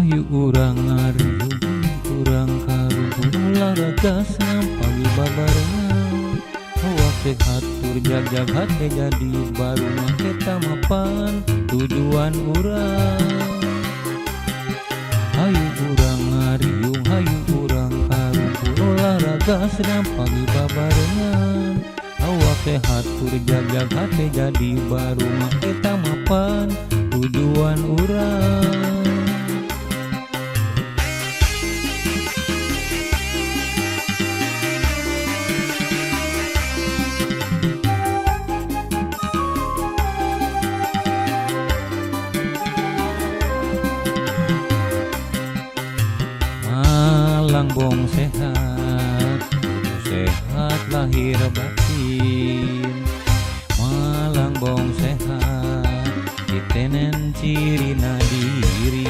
Hayu urang ngariung, urang karumpul, olahraga senam pagi babarengan. Awak sehat tur jagjag hate jadi barumah, eta mapan tujuan urang. Hayu urang ngariung, hayu urang karumpul, olahraga senam pagi babarengan. Awak sehat tur jagjag hate jadi barumah, eta mapan tujuan urang. Malangbong sehat, kudu sehat lahir batin. Malangbong sehat, ditenen cirina diri.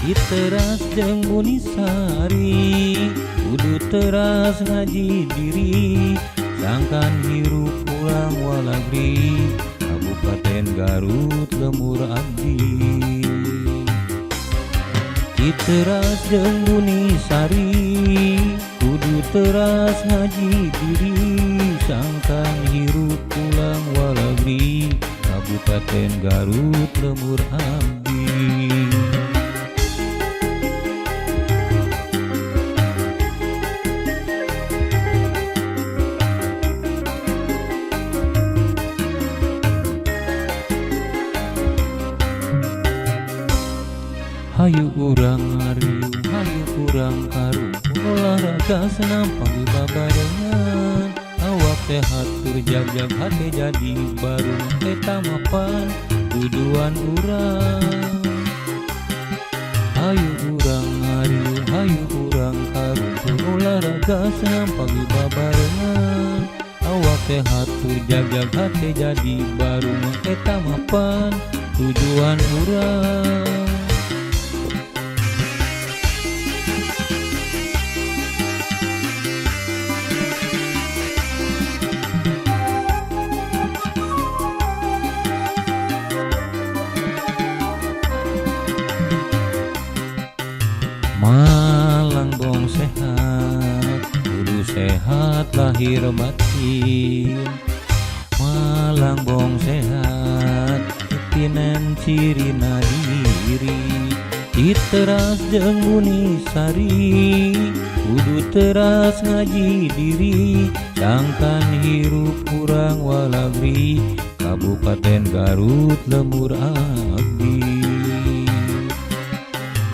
Citeras jeung Bunisari, kudu teras ngaji diri. Sangkan hirup urang walagri, Kabupaten Garut lembur abdi. Citeras jeung Bunisari, kudu teras ngaji diri. Sangkan hirup urang walagri, Kabupaten Garut lembur abdi. Hayu urang ngariung, hayu urang karumpul, olahraga senam pagi babarengan. Awak sehat tur jagjag hate jadi barumah, eta mapan tujuan urang. Hayu urang ngariung, hayu urang karumpul, olahraga senam pagi babarengan. Awak sehat tur jagjag hate jadi barumah, eta mapan tujuan urang. Malangbong sehat, kudu sehat lahir batin. Malangbong sehat, titinen cirina diri. Citeras jeung Bunisari, kudu teras ngaji diri. Sangkan hirup urang walagri, Kabupaten Garut lembur abdi.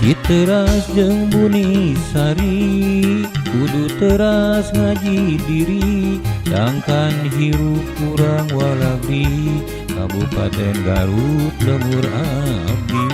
Citeras jeung Bunisari, kudu teras ngaji diri. Sangkan hirup urang walagri, Kabupaten Garut lembur abdi.